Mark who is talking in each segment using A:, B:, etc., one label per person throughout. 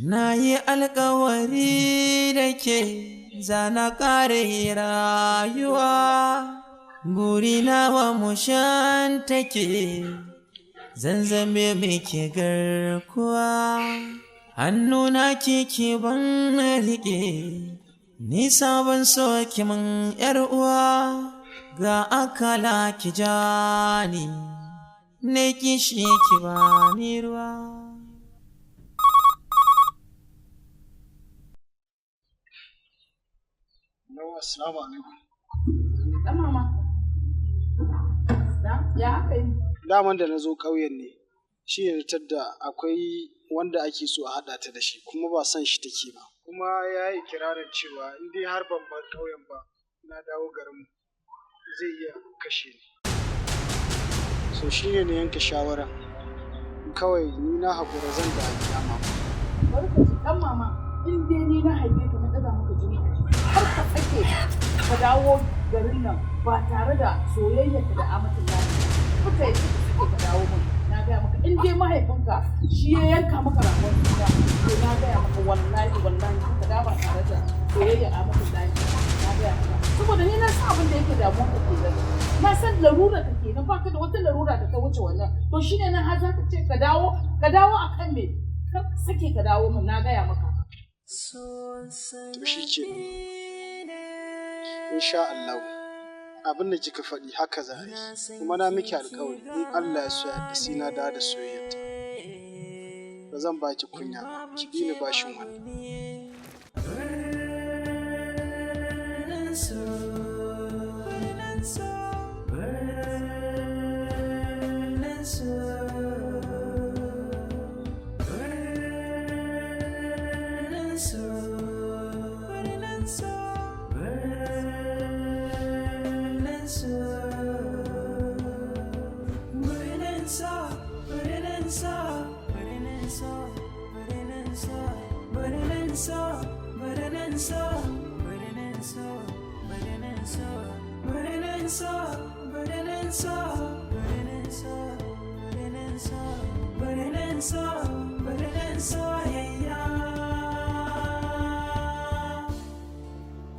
A: Na yi alkawari da ke zana ƙare rayuwa, burina wa mushan take, zan zame miki garkuwa. Hannuna kike ban na riƙe, ni sabon so ki mun yar uwa, ga akala ki jani, ne kishi ki bani ruwa.
B: Hello, assalamu alaikum.
C: Dan mama. Ya aka yi?
B: Daman da na zo ƙauyen ne, shi ne da akwai wanda ake so a haɗa ta da shi, kuma ba son shi take ba. Kuma ya yi ikirarin cewa in dai har ban bar ƙauyen ba, na dawo garinmu, zai iya kashe ni. So shi ne na yanke shawara, kawai ni na haƙura zan da gida mama.
C: Bari ka ji dan mama, in dai ni na haife ka na ɗaga maka jini a jiki, har ka sake ka dawo garin nan ba tare da soyayyarka da Amatul Lahi. Kuka yi suka sake ka dawo min. Na gaya maka in dai mahaifinka shi ya yanka maka ragon suna, to na gaya maka wallahi wallahi ka dawo ba tare da soyayyar Amatul Lahi. Na gaya maka. Saboda ni na san abin da yake damuwar ka kenan. Na san larura ka kenan, ba ka da wata larura da ta wuce wannan. To shine nan har za ka ce ka dawo, ka dawo akan me? Ka sake ka dawo min, na gaya maka.
B: To shi ke insha Allah abin da kika faɗi haka za a yi, kuma na miki alƙawari in Allah ya so ya yarda sai na dawo da soyayyarta. Ba zan baki kunya ba, ki bi ni bashin wannan.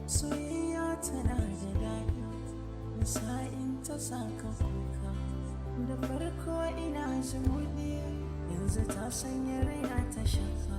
A: Soyayya tana da daɗi, sa'in ta saka kuka. Da farko ina zumuɗi, yanzu ta sanya raina ta shafa.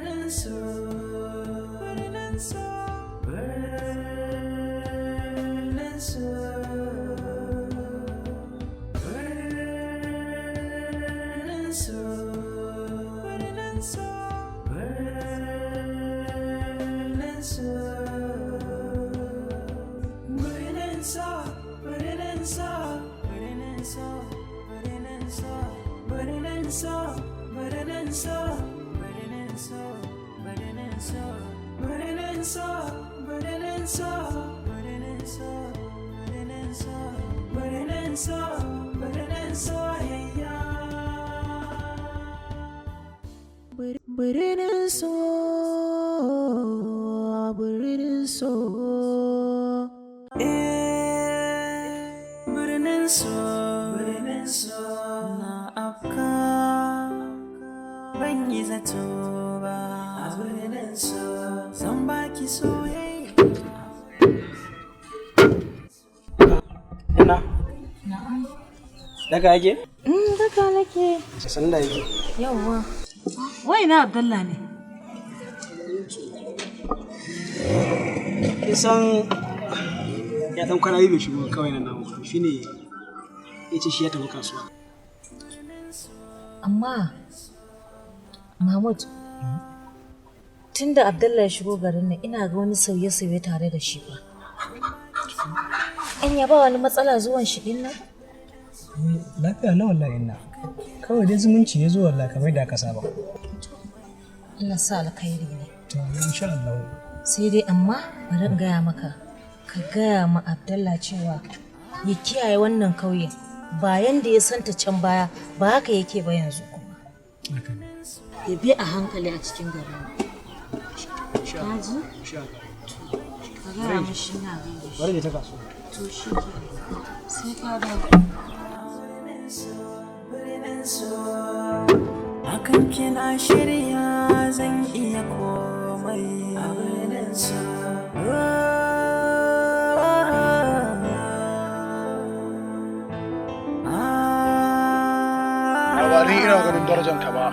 A: Birnin so, birnin so, birnin so, birnin so, birnin so, birnin so, birnin so, birnin so, birnin so, birnin so, birnin so, birnin so, birnin so, birnin so, birnin so, birnin so, birnin so, birnin so, birnin so, birnin soyayya. Birnin so, birnin so, eh, birnin so na afka ban yi zato ba. A birnin so, zan baki soyayya.
B: Ina? Daga yake?
D: Daga nake.
B: Sanda yake.
D: Yawwa. Wai na Abdallah ne.
B: Kin san ya ɗan kwana biyu bai shigo kawai nan namu shi ne ya ce shi ya tafi kasuwa.
D: Amma Mahmud, tunda Abdallah ya shigo garin nan ina ga wani sauye-sauye tare da shi ba. Anya ba wani matsala zuwan shi din nan?
E: Lafiya na wallahi ina. Kawai dai zumunci ya zo wallahi kamar da aka saba.
D: Allah sa alkhairi ne.
E: To insha Allah.
D: Sai dai amma bari in gaya maka, Ka gaya ma Abdallah cewa ya kiyaye wannan kauyen, ba yanda ya santa can baya ba haka yake ba yanzu kuma. Ya bi a hankali a cikin garin. Ka ji? Ka gaya mishi ina gaida shi.
E: Bari ne ta kasuwa.
D: To shi ke. Sai ka dawo.
A: Akan kina shirya zan iya komai a birnin su.
F: Ba ni ina ganin darajanka ba,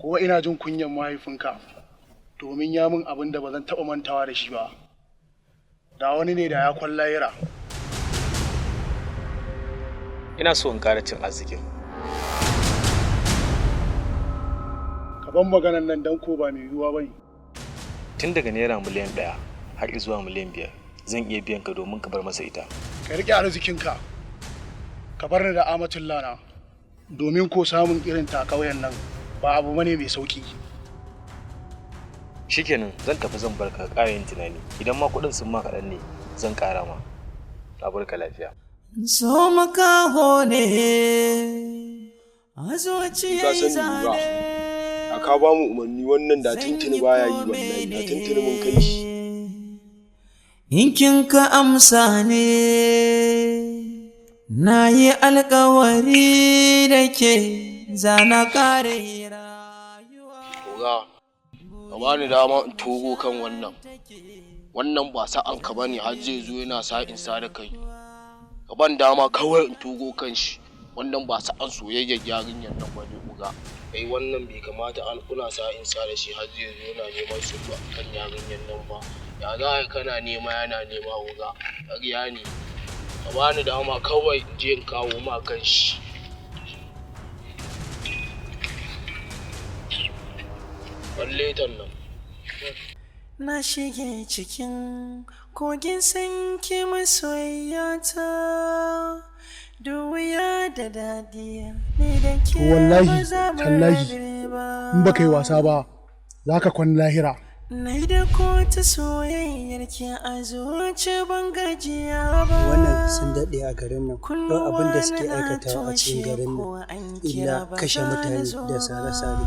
F: kuma ina jin kunyan mahaifinka domin ya min abin da ba zan taɓa mantawa da shi ba. Da wani ne da ya kwallayira.
G: Ina so in ƙara cin arzikin.
F: Ka ban maganan nan dan ko ba mai yiwuwa ba ne.
G: Tun daga naira miliyan 1 har zuwa miliyan 5 zan iya biyan ka domin ka bar masa ita.
F: Ka riƙe arzikinka, ka bar ni da amatin lana, domin ko samun irin ta a ƙauyen nan ba abu bane mai sauƙi.
G: Shikenan, zan tafi, zan bar ka ƙara yin tunani. Idan ma kuɗin sun ma kaɗan ne, zan ƙara ma. Na barka lafiya.
A: So makaho ne a
H: Ka
A: zuciyar
H: sani lura a ka ba mu umarni, wannan da tuntuni baya yi, wallahi da tuntuni mun kai shi.
A: In kin ka amsa ne, na yi alkawari da ke zana kare.
H: Oga, ka bani dama in togo kan wannan. Wannan ba sa'an ka bane har zai zo yana sa in sa da kai. Ka ban dama kawai in togo kan shi. Wannan ba sa'an soyayyar yarinyar nan bane, oga. Kai, wannan bai kamata an kuna sa in sa da shi har zai zo yana neman sulhu a kan yarinyar nan ba. Ya za a yi kana nema yana nema, oga? Ƙarya ne. Ka bani dama kawai in je in kawo ma kan shi. Walletan nan.
A: Na shige cikin kogin sanki masoyata, da wuya da daɗi ni da
F: To
A: ke
F: wallahi,
A: ba za mu
F: tallahi,
A: rabe ba.
F: in baka yi wasa ba, za ka kwan lahira.
A: Na yi da ko ta soyayyar ki a zuci ban gajiya ba.
I: Wannan sun daɗe a garin nan, ba abin da suke aikatawa a cikin garin nan illa kashe mutane da sare-sare.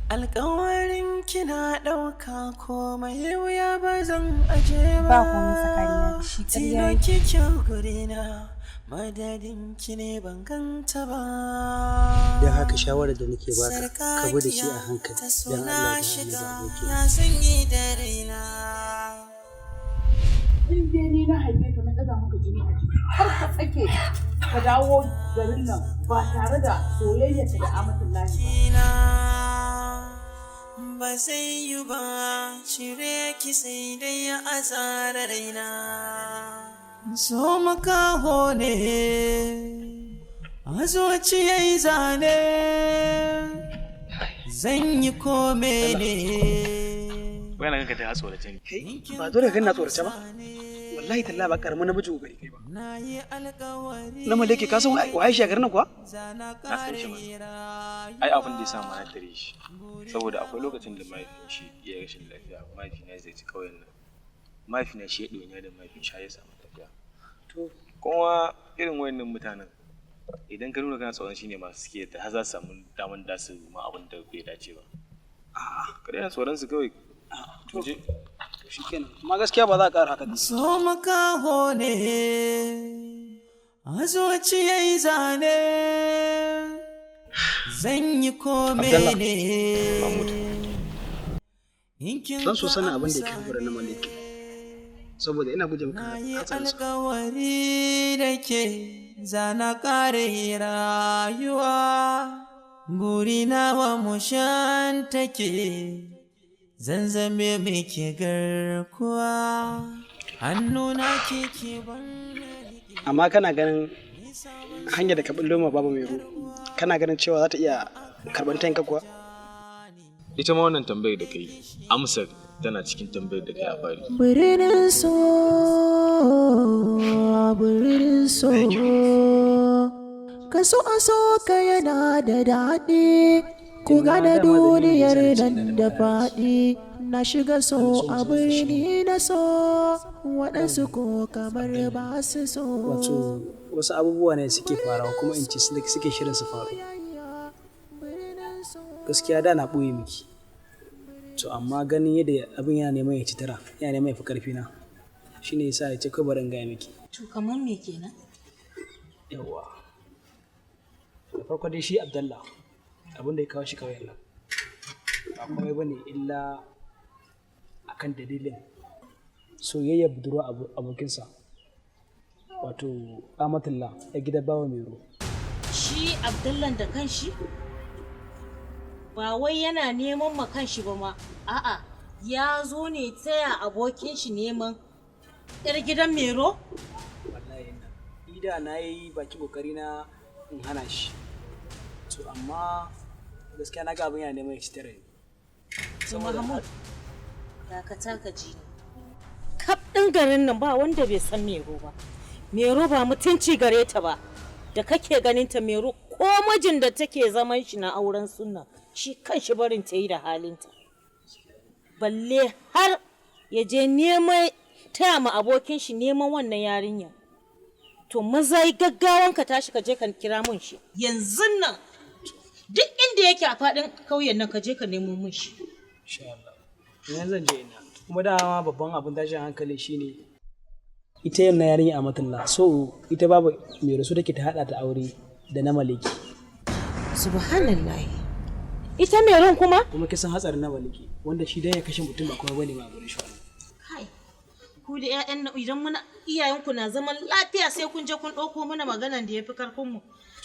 A: Alkawarin kina ɗauka, komai wuya ba zan aje ba.
J: Ba komai tsakanina da shi, ƙarya
A: Tilo
J: yake.
A: kike gurina, madadin ki ne ban ganta ba.
I: Don haka shawarar da nake baka, ka bi da shi a hankali don Allah da Annabi, aboki.
A: Ya sanyi da raina.
C: In dai ni na haife ka na ɗaga maka jini a jiki, har ka sake ka dawo garin nan ba tare da soyayyarka da Amatullahi ba.
A: Ba zai yi ba, cire ki sai dai a zara raina. So makaho ne a zuciyar zane, zan yi kome ne.
G: Wai na ganka ta tsorace ni.
E: Ba dole ka na tsorace ba. Wallahi tallahi ba karamin namiji kokari kai ba. Na maleke, ka san waye shi a garin nan kuwa?
G: Na san shi mana. Ai abin da ya sa ma na tare shi, saboda akwai lokacin da mahaifin shi ya yi rashin lafiya, mahaifina zai ci ƙauyen nan. Mahaifina shi ya ɗonya da mahaifin shi har ya samu lafiya.
E: To.
G: Kuma irin wayannan mutanen, idan ka nuna kana tsoron shi ne masu suke da har za su samu damar da su ma abin da bai dace ba. Ka daina tsoron su kawai.
E: To. To shikenan. Amma gaskiya ba za a ƙara haka.
A: So makaho ne a zuciyar zane, zan yi kome
E: Abdallah.
A: ne.
G: Mahmud.
E: Zan so sanin abin da yake gurin na maleke. Saboda ina guje maka hatsarinsa.
A: Alkawari da ke zana kare rayuwa, burina wa mushan take, zan zame miki garkuwa, hannuna kike ban.
E: Amma kana ganin hanyar da ka bullo ma babu mai kana ganin cewa za ta iya karɓar tayin kuwa?
G: Ita ma wannan tambayar da kai, amsar tana cikin tambayar da kai a fari.
A: Birnin so, birnin so, ka so a so ka yana da daɗi, ku gane duniyar nan da faɗi. Na shiga so a birni na so, waɗansu ko kamar ba su so.
E: Wato wasu abubuwa ne suke faruwa, kuma in ce suke shirin su faru. Gaskiya da na ɓoye miki. To amma ganin yadda abin yana neman ya ci tara, yana neman ya fi ƙarfi na. Shine yasa ya ce kawai bari in gaya miki.
D: To kamar me kenan?
E: Yawwa. Da farko dai shi Abdallah, abin da ya kawo shi kauyen nan ba komai bane illa akan dalilin soyayyar budurwa abokinsa, wato Amatullah ya gidan Bawa Mero.
D: Shi Abdallah da kanshi? Ba wai yana neman ma kanshi ba ma, a'a, ya zo ne taya abokin shi neman 'yar gidan Mero?
E: Wallahi ina. Ni da na yi bakin kokari na in hana shi. To amma gaskiya na ga abin yana neman ya ci tare.
D: To Mahmud, dakata ka ji ni. Kaf ɗin garin nan ba wanda bai san Mero ba. Mero ba mutunci gare ta ba. Da kake ganin ta Mero, ko mijin da take zaman shi na auren sunna, shi kanshi barin ta yi da halinta. Balle har ya je neman taya ma abokin shi neman wannan yarinya. To maza yi gaggawan ka tashi ka je ka kira mun shi. Yanzu nan duk inda yake a faɗin kauyen nan ka je ka nemo mun shi.
E: Insha Allah. Yanzu zan je ina. Kuma dama babban abin tashin hankali shine ita yana yarinya Amatullah, so ita babu mai rasu take ta hada ta aure da na Maliki.
D: Subhanallah. Ita Meron kuma?
E: Kuma kisan hatsarin na Maliki, wanda shi dan ya kashe mutum ba kuma bane ba a gurin shi wannan.
D: Kai, ku da ƴaƴan nan, idan muna iyayenku na zaman lafiya sai kun je kun ɗauko mana maganan da ya fi karfinmu.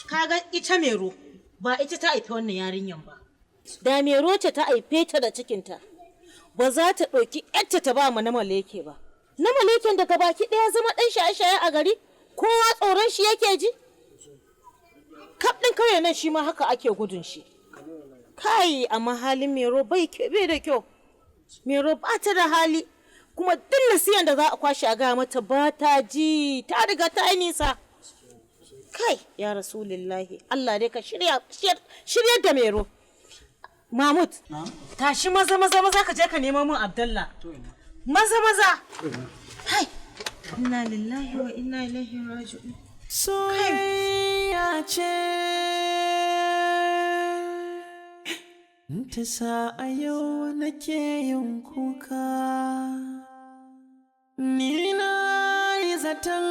D: Kaga ita Mero ba ita ta haifi wannan yarinyan ba. Da Mero ce ta haife ta da cikinta, ba za ta ɗauki ƴarta ta ba mu na Maleke ba. Na Maleken daga baki ɗaya zama ɗan shaye-shaye a gari, kowa tsoron shi yake ji. Kaf ɗin kauye nan shi ma haka ake gudun shi. Kai, amma halin Mero bai da kyau. Mero ba ta da hali. Kuma duk nasiyan da za a kwashe a gaya mata ba ta ji, ta riga ta yi nisa. Kai, ya Rasulillahi, Allah dai ka shirya da Mero. Mahmud, tashi maza maza maza ka je ka nemo min Abdallah. Maza maza. Hai, inna lillahi wa inna ilaihi raji'un.
A: Soyayya ce ta sa a yau nake yin kuka. Ni na yi zaton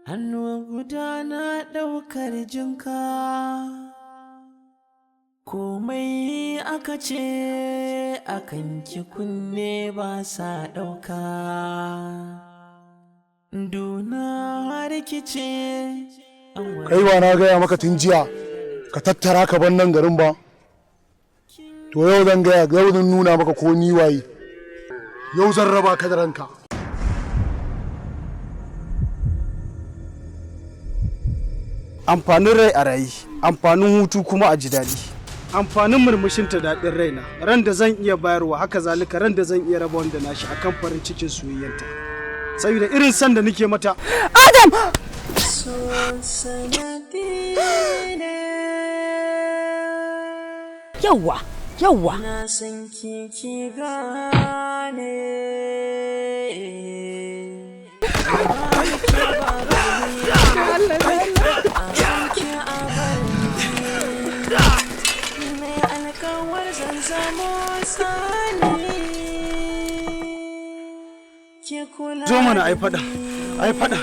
A: hannu guda na ɗaukar jinka. Komai aka ce akan ki kunne ba sa ɗauka. Duna rikice.
F: Kai ba na gaya maka tun jiya ka tattara ka bar nan garin ba. To yau zan gaya, yau zan nuna maka ko ni waye. Yau zan raba ka da ranka.
B: Amfanin rai a rayi, amfanin hutu kuma a ji daɗi. Amfanin murmushinta daɗin raina, ran da zan iya bayarwa, haka zalika ran da zan iya raba wanda nashi akan farin cikin soyayyanta. Saboda irin san da nake mata.
C: Adam! Yawwa, yawwa.
A: Na san ki gane. Mai alkawar zan zamo sani. Ki kula.
B: Zo mana ai faɗa, ai faɗa.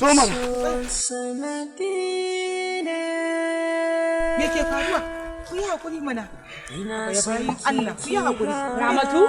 B: Zo mana.
C: Me ke faruwa? Ku yi hakuri mana. Ya bayan Allah, ku yi hakuri. Ramatu?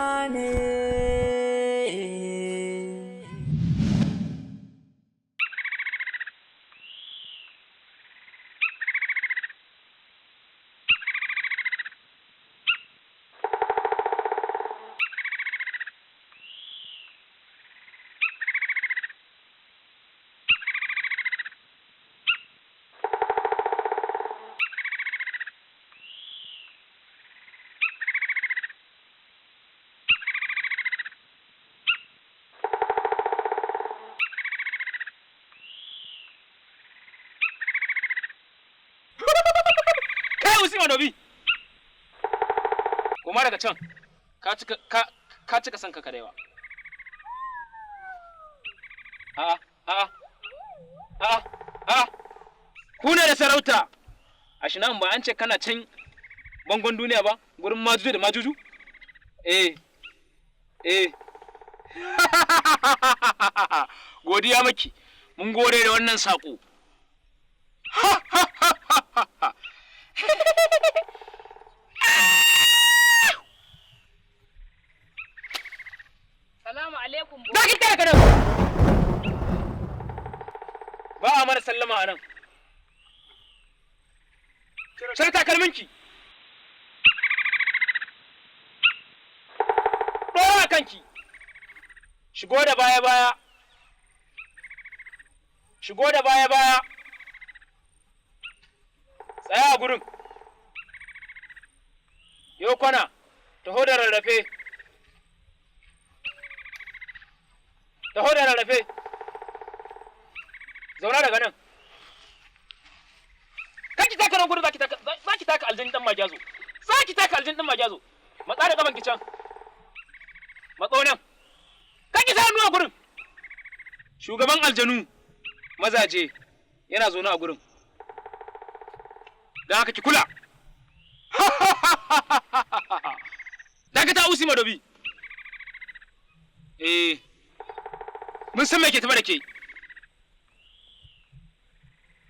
E: Madobi. Koma daga can. Ka cika ka cika son ka da yawa. A'a, a'a. A'a, a'a. Ku ne da sarauta. Ashinan ba an ce kana can bangon duniya ba, gurin majuju da majuju? Eh. Eh. Godiya maki. Mun gode da wannan sako.
C: Salamu alaikum.
E: Ba ki tare kana. Ba a mana sallama a nan. Cire takalminki. Ɗora kanki. Shigo da baya baya. Shigo da baya baya. Tsaya a gurin. Yo kwana, taho da rarrafe. Taho da rarrafe. Zauna daga nan. Kar ki taka nan gurin, zaki taka, zaki taka aljin dan majazo. Zaki taka aljin dan majazo. Matsa da gaban ki can. Matso nan. Kar ki sa hannu a gurin. Shugaban aljanu mazaje yana zaune a gurin. Don haka ki kula. Dakata Usi Madobi. Eh. Mun san me ke tafa da ke.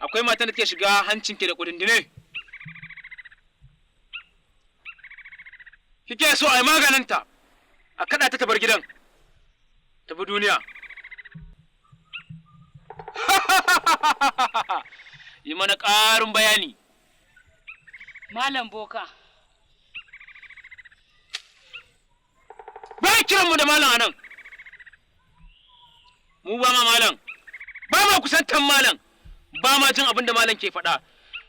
E: Akwai matan da take shiga hancinki da kudindine. Kike so a yi maganinta, a kaɗa ta tabar gidan, tafi duniya. Yi mana ƙarin bayani.
C: Malam Boka.
E: Ba kiranmu da malam anan. Mu ba ma malam, ba ma kusantan malam, ba ma jin abin da malam ke faɗa.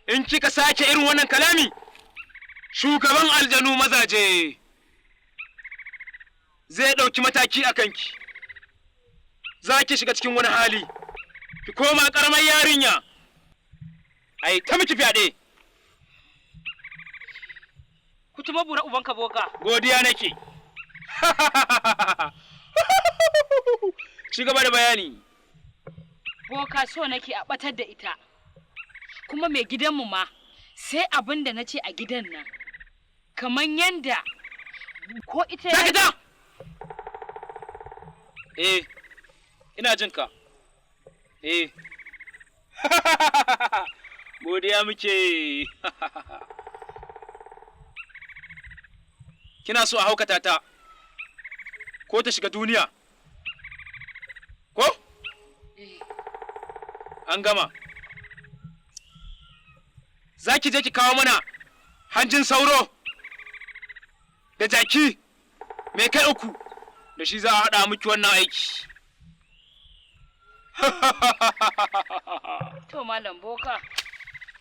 E: In kika sake irin wannan kalami, shugaban aljanu mazaje zai ɗauki mataki a kanki. Za ki shiga cikin wani hali, ki koma ƙaramar yarinya, ai ta miki fyaɗe.
C: Kutuma bura ubanka Boka.
E: Godiya nake. Ci gaba da bayani.
C: Boka, so nake a batar da ita. Kuma mai gidanmu ma sai abin da na ce a gidan nan. Kaman yanda ko ita ya
E: Dakata! Eh, ina jin ka. Eh. Godiya muke. Kina so a haukata ta ko ta shiga duniya? Ko? An gama. Za ki je ki kawo mana hanjin sauro da jaki mai kai uku, da shi za a haɗa miki wannan aiki.
C: To Malam Boka.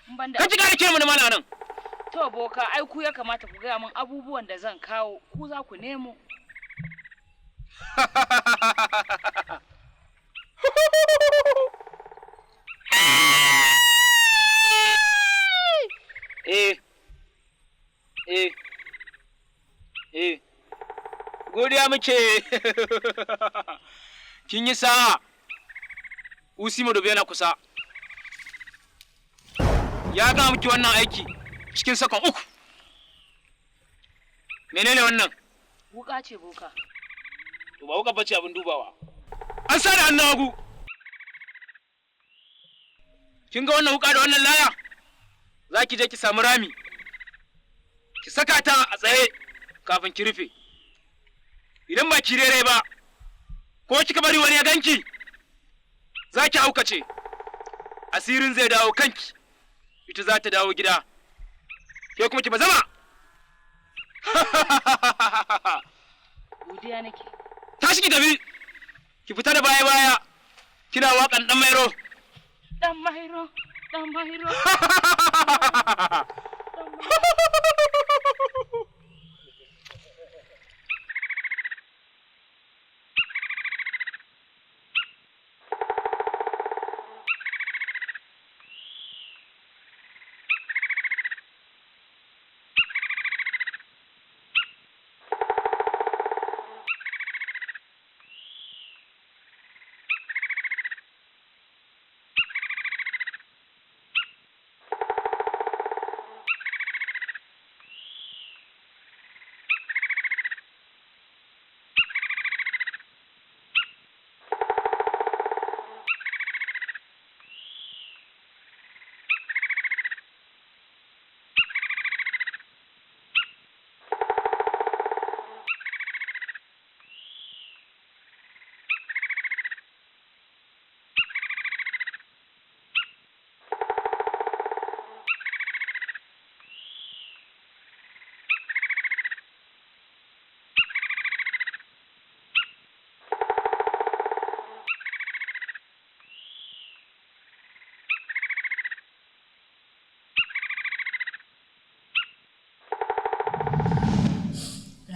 C: In ban da
E: Kan ki ƙara kiranmu da malam nan.
C: To Boka, ai ku ya kamata ku gaya min abubuwan da zan kawo, ku za ku nemo.
E: Eh. Eh. Eh. Godiya muke. Kin yi sa'a. Usi Madobi yana kusa. Ya gama miki wannan aiki cikin sakon 3. Menene wannan?
C: Wuka ce Boka.
E: To ba wuka bace abin dubawa. An sa da hannun hagu. Kin ga wannan wuka da wannan laya? Za ki je ki samu rami. Ki saka ta a tsaye kafin ki rufe. Idan ba ki rere ba, ko kika bari wani ya ganki, za ki haukace. Asirin zai dawo kanki, ita za ta dawo gida. Ke kuma ki bazama.
C: Godiya nake.
E: Tashi ki tafi, ki fita da baya baya, kina waƙan ɗan mairo.
C: Dan Mairo, dan Mairo.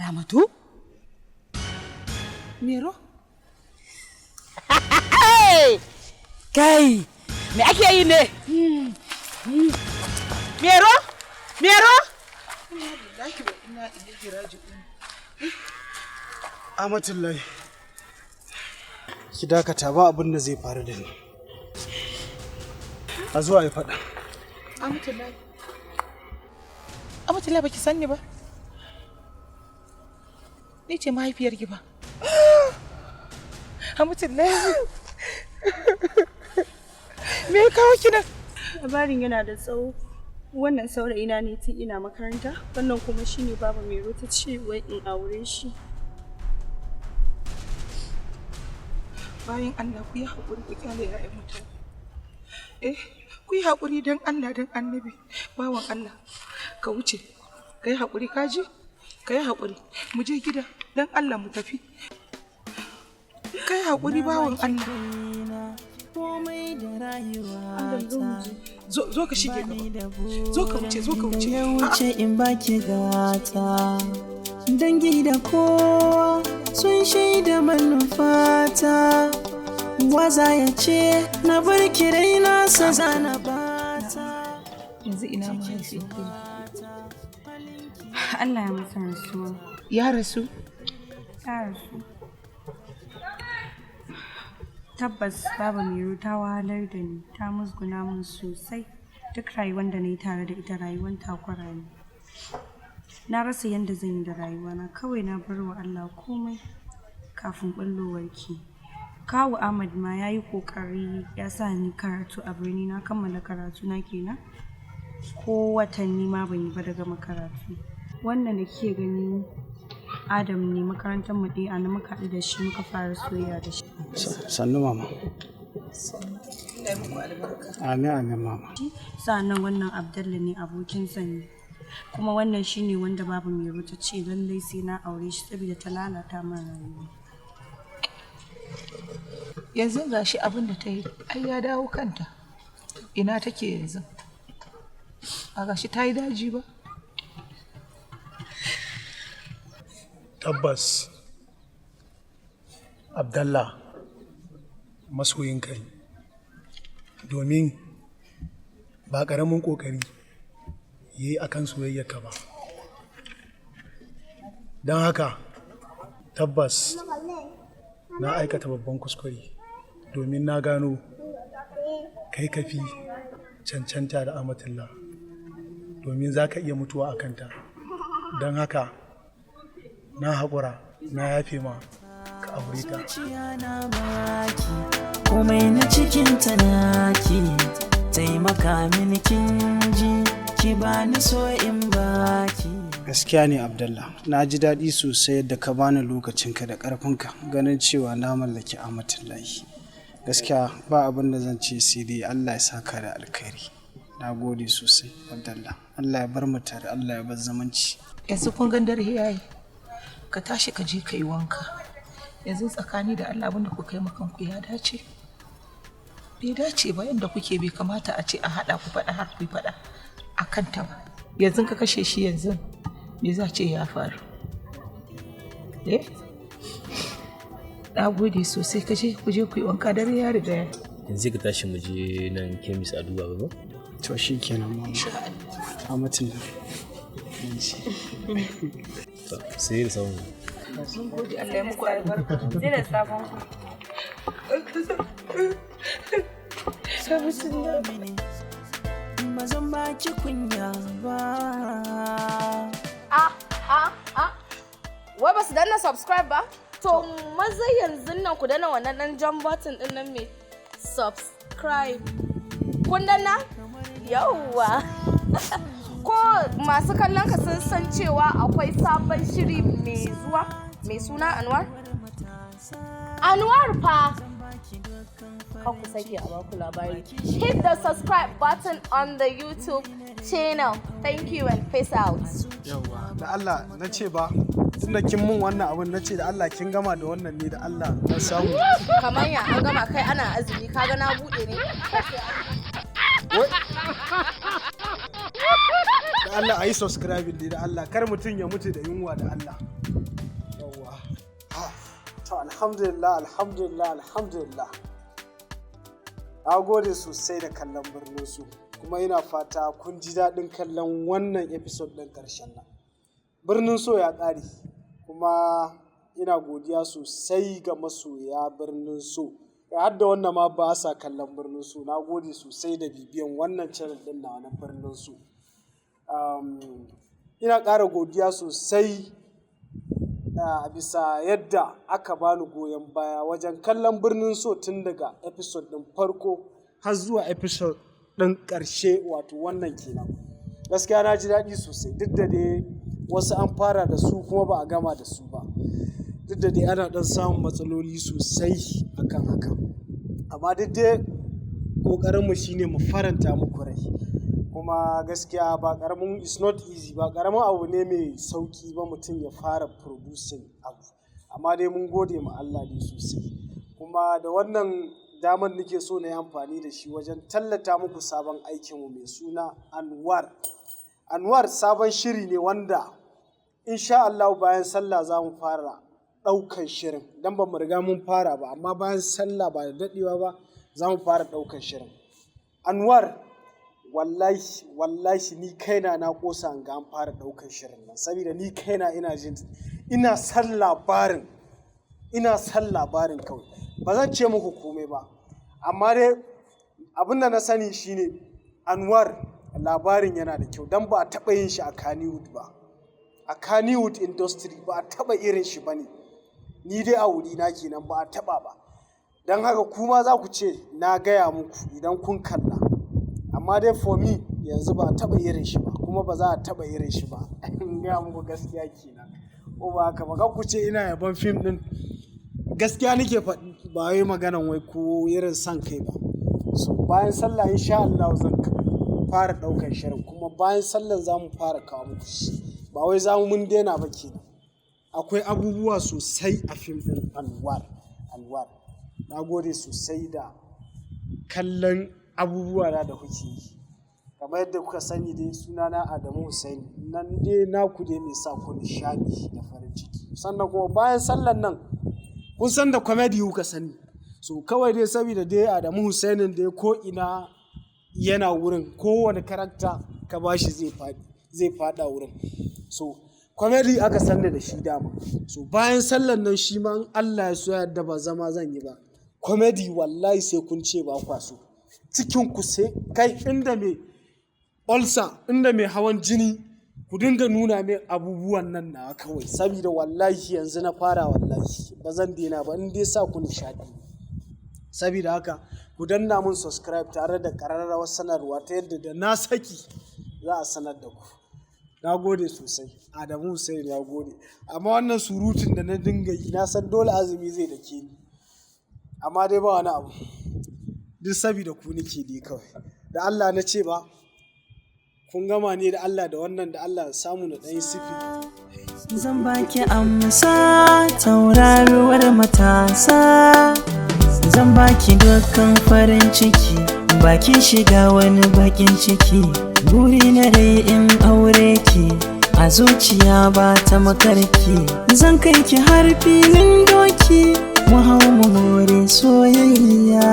C: Ramatu? Mero? Kai, me ake yi ne? Mero? Mero?
B: Amatullahi. Ki dakata, ba abin da zai faru da ni. A zuwa ya faɗa.
C: Amatullahi. Amatullahi, baki san ni ba. Ni ce mahaifiyarki ba. Amatullahi. Me ya kawo ki nan?
J: Labarin yana da tsawo. Wannan saurayina ne tun ina makaranta, wannan kuma shine Baba Mero ta ce wai in aure shi.
C: Bayan Allah, ku yi haƙuri, ku kyale 'ya'yan mutane. Eh, ku yi haƙuri don Allah don Annabi, bawan Allah. Ka wuce, ka yi haƙuri, ka ji? Ka yi haƙuri, mu je gida, don Allah mu tafi. Ka yi haƙuri, bawan Allah.
A: Komai da rayuwa.
C: Zo, zo ka shige gaba. Zo ka wuce, zo ka wuce.
A: Ya wuce in baki gata, dangi da kowa sun shaida manufata. Waza ya ce na bar ki, raina sa zana bata.
C: Yanzu ina mahaifinki?
J: Allah ya masa rasuwa.
C: Ya rasu?
J: Ya rasu. Tabbas Baba Mero ta wahalar da ni, ta musguna min sosai. Duk rayuwar da na yi tare da ita rayuwar takura ne. Na rasa yadda zan yi da rayuwana, kawai na bar wa Allah komai kafin ɓullowarki. Kawu Ahmad ma ya yi ƙoƙari ya sa ni karatu a birni, na kammala karatu na kenan. Ko watanni ma ban yi ba da gama karatu. Wannan da kike gani Adam ne, makarantar mu ɗaya, a nan muka haɗu da shi, muka fara soyayya da shi.
B: Sannu, mama.
C: Allah ya muku albarka.
B: Amin, amin, mama.
J: Sa'annan wannan Abdallah ne, abokinsa ne. Kuma wannan shine wanda Baba Mero ta ce lallai sai na aure shi saboda ta lalata min rayuwa.
C: Yanzu ga shi abin da ta yi, ai ya dawo kanta. Ina take yanzu? A gashi ta yi daji ba.
F: Tabbas Abdallah masoyinka ne, domin ba ƙaramin ƙoƙari ya yi akan soyayyarka ba. Don haka tabbas na aikata babban kuskure, domin na gano kai kafi cancanta da Amatullah, domin za ka iya mutuwa a kanta. Don haka na haƙura, na yafe ma, ka aure ta.
A: Zuciya na baki, komai na cikin ta naki. Taimaka mini, kin ji, ki bani so in baki.
B: Gaskiya ne, Abdallah, na ji daɗi sosai yadda ka bani lokacinka da ƙarfinka ganin cewa na mallaki Amatullahi. Gaskiya ba abin da zan ce sai dai Allah ya saka da alkhairi. Na gode sosai, Abdallah. Allah ya bar mu tare, Allah ya bar zamanci.
C: Yanzu kun gan dare yayi. Ka tashi ka je ka yi wanka. Yanzu tsakani da Allah, abin da kuka yi kanku ya dace? Bai dace ba yadda kuke, bai kamata a ce a haɗa ku faɗa har ku yi faɗa a kanta ba. Yanzu ka kashe shi, yanzu me za ce ya faru? Eh? Na gode sosai, ka je, ku je ku yi wanka, dare ya riga ya.
G: Yanzu ka tashi mu je nan kemis a duba ba.
B: To shi kenan, mama. Amatullah.
G: To, sai da samu.
C: Mun gode, Allah ya muku albarka.
J: Sai da sabon ku.
A: Zo mini, ba zan baki kunya ba.
K: A a a, wai ba su danna subscribe ba? To maza yanzu nan ku danna wannan dan jan button din nan mai subscribe. Kun danna? Yawwa. Ko masu kallon ka sun san cewa akwai sabon shiri mai zuwa mai suna Anwar? Anwar fa! Kan ku sake a baku labari. Hit the subscribe button on the YouTube channel. Thank you and peace out.
B: Yawwa, da Allah na ce ba, tunda kin mun wannan abun, na ce da Allah kin gama da wannan ne, da Allah na samu.
K: Kamar ya an gama? Kai, ana azumi, kaga na bude ne.
B: Da Allah a yi subscribing dai, da Allah kar mutum ya mutu da yunwa, da Allah. Alhamdulillah, alhamdulillah, alhamdulillah. Na gode sosai da kallon Birnin Su, kuma ina fata kun ji daɗin kallon wannan episode ɗin ƙarshen nan. Birnin So ya ƙare, kuma ina godiya sosai ga masoya Birnin So. Har da wannan ma ba sa kallon Birnin So, na gode sosai da bibiyan wannan channel ɗin nawa na Birnin So. Ina ƙara godiya sosai a bisa yadda aka bani goyon baya wajen kallon Birnin So tun daga episode ɗin farko har zuwa episode ɗin ƙarshe, wato wannan kenan. Gaskiya na ji daɗi sosai, duk da dai wasu an fara da su kuma ba a gama da su ba. Duk da dai ana ɗan samun matsaloli sosai akan haka. Amma duk dai ƙoƙarinmu shine mu faranta muku rai. Kuma gaskiya ba ƙaramin, it's not easy, ba ƙaramin abu ne mai sauƙi ba mutum ya fara producing abu. Amma dai mun gode ma Allah dai sosai. Kuma da wannan damar nake so na yi amfani da shi wajen tallata muku sabon aikinmu mai suna Anwar. Anwar sabon shiri ne wanda insha Allah bayan sallah za mu fara ɗaukan shirin. Dan ba mu riga mun fara ba, amma bayan sallah ba da daɗewa ba za mu fara ɗaukan shirin. Anwar, wallahi wallahi, ni kaina na ƙosa in ga an fara ɗaukan shirin nan, saboda ni kaina ina jin ina son labarin, ina son labarin kawai. Ba zan ce muku komai ba, amma dai abin da na sani shine Anwar labarin yana da kyau, don ba a taɓa yin shi a Kannywood ba. A Kannywood industry ba a taɓa irin shi ba ne. Ni dai a wurina kenan, ba a taɓa ba. Don haka kuma za ku ce na gaya muku idan kun kalla. Amma dai for me yanzu ba a taɓa irin shi ba, kuma ba za a taɓa irin shi ba. In gaya muku gaskiya kenan. Ko ba haka ba, kar ku ce ina yabon fim ɗin. Gaskiya nake faɗi, ba wai maganan wai ko irin son kai ba. So bayan sallah insha Allah zan fara ɗaukan shirin, kuma bayan sallan za mu fara kawo muku shi. Ba wai za mu mun daina ba kenan. Akwai abubuwa sosai a fim ɗin Anwar. Anwar. Na gode sosai da kallon abubuwa na da kuke yi. Kamar yadda kuka sani dai, sunana Adamu Hussaini. Nan dai naku dai mai sa ku nishaɗi da farin ciki. Sannan kuma bayan sallan nan kun san da comedy kuka sani. So kawai dai saboda dai Adamu Hussainin dai ko ina yana wurin, kowane character ka bashi zai faɗi, zai faɗa wurin. So comedy aka sanni da shi dama. So bayan sallan nan shi ma in Allah ya so ya yarda ba zama zan yi ba. Comedy wallahi sai kun ce ba kwa so. Cikin ku sai kai inda mai ulcer, inda mai hawan jini, ku dinga nuna min abubuwan nan nawa kawai. Saboda wallahi yanzu na fara, wallahi ba zan daina ba in dai sa ku nishaɗi. Saboda haka ku danna mun subscribe tare da ƙararrawar sanarwa ta yadda da na saki za a sanar da ku. Na gode sosai. Adamu Hussaini ya gode. Amma wannan surutun da na dinga yi, na san dole azumi zai dake ni. Amma dai ba wani abu. Duk saboda ku nake dai kawai. Da Allah na ce ba, kun gama ne da Allah da wannan da Allah samu na ɗan yi sifi.
A: Zan baki amsa, tauraruwar matasa. Zan baki dukkan farin ciki, baki shiga wani bakin ciki. Buri na dai in aure ki, a zuciya ba ta makarki. Zan kai ki har filin doki, mu hau mu more soyayya.